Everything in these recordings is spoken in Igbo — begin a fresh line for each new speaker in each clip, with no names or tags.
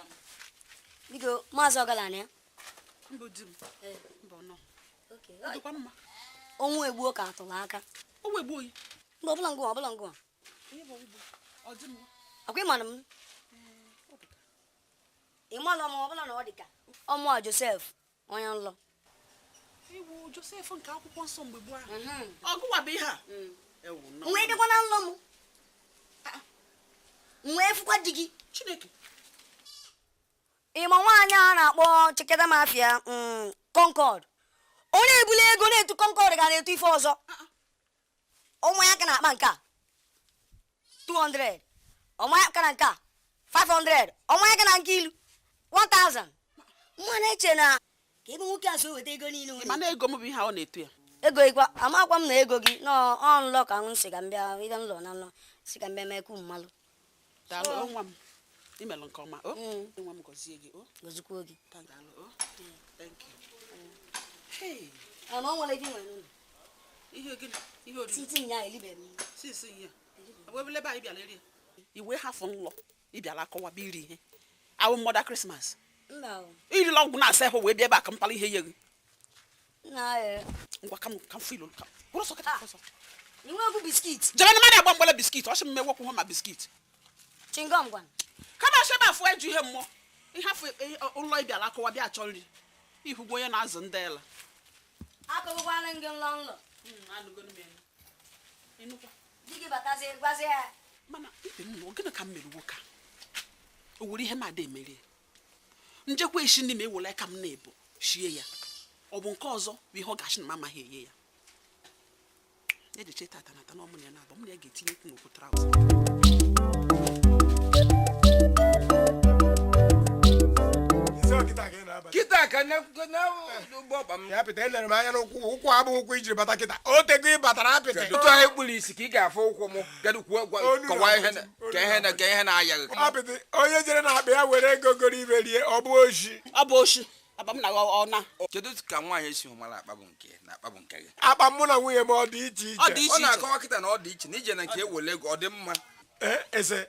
Anọkwa m.
Biko, maazị Ọgala na ya?
Mbụ di m.
Ee.
Mba, ọ nọ.
Okay.
Ọ dịkwa mma.
Ọnwụ egbuo ka atụrụ aka.
O wee gbuo oyi.
Mba, ọbụla ngụwa, ọbụla ngụwa.
Onye bụ ọgbụgbọ? Ọ dị m.
Akwa ịmara m?
Ọ dị ka.
Ịmalụ m ọbụla na ọ dị ka. Ọmụ a Josef, onye nlọ.
Iwu Josef nke akwụkwọ nsọ mgbe gboo ahụ. Ọgụwa bụ ihe a. Ewu nnọọ.
M wee dịkwa na nlọ m. M wee fụkwa di gị.
Chineke.
Ịma nwaanyị a na-akpọ Chekeda Mafia Concord. Onye ebule ego na-etu Concord ga na-etu ife ọzọ. Ọnwa ya ka na-akpa nke a 200, ọnwa ya ka na nke a 500, ọnwa ya ka na nke ilu 1000. Mma na-eche na ka ebe nwoke a so weta ego niile o
Ị ma na ego m bụ ihe a ọ na-eto ya.
Ego ịkwa amakwa m na ego gị nọ ọ nlọ ka m si ka m bịa ibe nlọ na nlọ si ka m bịa mee ka mmalụ.
Daalụ o, nwa m. Imelụ nke ọma. O. Nwa m, gọzie gị. O.
Gozikwuo gị.
Daalụ o. Thank you. Hey.
Ma ọ nwere ife i nwere n'ụlọ?
Ihe gịnị? Ihe oriri.
Titi nya elibeghị m.
Sisi ihe. Ọ bụ ebe anyị bịara eri. Iwe hafụ nlọ. Ị bịara akọwa bụ iri ihe. Awụ mother Christmas.
Mba o.
Irila ọgwụ na-asa ahụ wee bịa ebe a ka m kpala ihe ye gị.
Nna ya.
Ngwa, ka m fụ ilo ka. Kwụrụ ọsọ kịta, kwụrụ ọsọ.
Ị nwe egwu biscuit?
Jebe na mmadụ agba mgbele biscuit, ọ sị m mewekwu ha ma biscuit.
Chewing gum gwan.
Kama ọsọ ebe afụ eju ihe mmụọ. Ihe afụ ụlọ ị bịara akọwa bịa achọ nri. Ihugbo onye na-azụ ndị ela.
Akọgokwana gị nlọ nlọ.
Ịnụkwa.
Di gị batazie gwazie ya.
Mana ibe m nọ, gịnị ka m mere nwoke a? O were ihe m ada emerie. Njekwa esi nri ma ewere aka m na-ebu shie ya. Ọ bụ nke ọzọ bụ ihe ọ ga-achị na m amaghị eye ya. Ya jeche tata na ata na ọmụ na ya na-abụ mụ na ya ga-etinye okwu n'okwu trouser.
Isi ọkịta ka ị na-abata?
Kịta ka na ụgbọ ọkpa m.
Ya apịtị, elere m anya n'ụkwụ, ụkwụ abụghị ụkwụ ijiri bata kịta. O tego ị batara, apịtị.
Otu ahụ ekpuru isi ka ị ga-afụ ụkwụ m. Kedu kwuo
Olu
kọwaa ihe
na-akpọchi m, olu
ka ihe na ka ihe na-aya gị.
Apịtị, onye jere na akpa ya were ego goro ibe rie, ọ bụ oshi.
Ọ bụ oshi. Aba m na ọ na.
Kedu ka nwaanyị si hụ mara akpa bụ nke na akpa bụ nke gị?
Akpa mụ na nwunye m, ọ dị iche
Ọ
iche.
dị
Ọ
iche iche.
na-akọwa kịta na ọ dị iche na ije na nke ewele ego, ọ dị mma.
Ee, ese.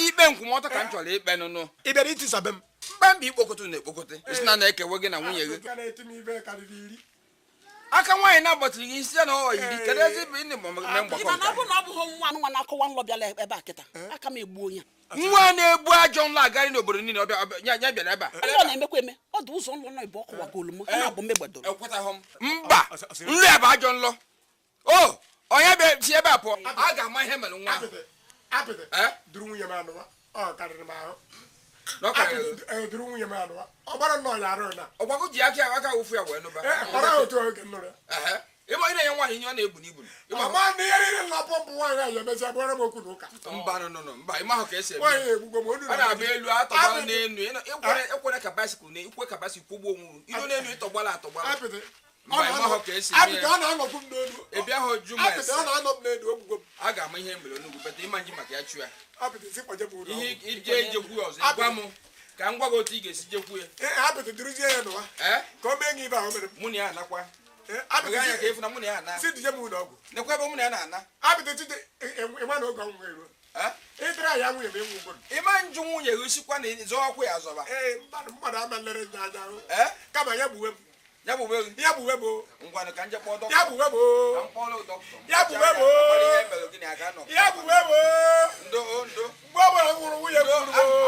Ikpe nkwụmọtọ ka m chọrọ ikpe nụnụ.
Ị bịara itisabe m?
Mkpambi ikpokote na-ekpokote isi na na-ekewe gị na nwunye gị.
Ka na-eti m ibe karịrị 10.
Aka nwaanyị na-agbatịrị gị isi ya na ọ 10, kedu ezi bụ ịnị ma mee mgbakọ?
Ị ma na ọ
nke
bụrụ na ọ bụghị nwa nwa na-akọwa nlọ bịara ebe a kịta, aka m egbuo ya.
Nwa na-ebu ajọ nlọ agharị n'obodo niile, ọbịa ya bịara ebe a.
Nlọ na-emekwa eme. Ọ dị ụzọ nlọ nọ ibu ọ kọwagolu m ha na-abụ mmegbedoro.
Ekwetaghị m, mba. Nlọ ya bụ ajọ nlọ o. Onye bịa si ebe a pụọ, a ga-ama ihe mere nwa ahụ.
Apịtị, apịtị.
Eh?
Duru nwunye m anụwa, ọ karịrị m ahụ.
Na ọ karịrị.
Apịtị, duru nwunye m anụwa, ọ gbara nnọọ ya arụ na
Ọgwagụ ji aka ya aka wụfu ya wee nụba.
Ee, ọra otu oge m nụrụ ya.
Ehe. Ịma ị na-enye nwaanyị ihe ọ na-ebu n'ibu. Ịma
Ama na ihe niile na pọmpụ nwaanyị a ya emesịa bụọrọ m okwu na ụka.
Mba, no, no, no, mba, ịma ahụ ka esi eme.
Nwaanyị egbugbo m onu.
Ọ na-abịa elu atọgbala n'elu. Ekwere ka bicycle na ikwe ka bicycle kwụgbuo onwe gị. Iru n'elu ịtọgbala atọgbala.
Apịtị.
Mba, ịma ahụ ka esi eme.
Apịtị, ọ na-anọkwu m n'elu.
Ị bịa hụ jụ m
Apịtị,
ese.
ọ na-anọ m n'elu, ogbugbo m.
A ga-ama ihe mere onugbu bete ịma nji maka ya chụ ya.
Apịtị, si kpọje m ụlọ
Ihe
ọgwụ.
ije ijekwu ya ọzọ, gwa m ka m gwa gị otu ị ga-esi jekwu ya.
Ee, apịtị, duruzie ya n'ụwa
Ee.
ka o mee gị ibe ahụ mere m.
Mụ na ya anakwa.
Ee,
Meghe anya ka
apịtị,
ịfụ na mụ na ya ana.
si duje m ụlọ ọgwụ.
Nekwa ebe mụ na ya na-ana.
Apịtị, tite ịma na oge ọnwụ eruo.
Ee?
Ịtara ya nwunye m enwu ugoro.
Ịma njụ nwunye gị sikwa na zọwakwa ya azọba.
Ee, mmadụ ama nlere ndị anya ahụ.
Ee.
Kama ya gbuwe m.
Ya bụ gị.
Ya gbuwe m o.
Ngwanụ, ka nje kpọọ dọkịta.
Ya gbuwe m o.
Ka m kpọọrọ dọkịta.
Ya gbuwe m o.
Ọkwara ihe mere gị na aga nọ.
Ya gbuwe m o.
Ndo o, ndo.
Mgbe ọ bụla m hụrụ nwunye m gburu m o.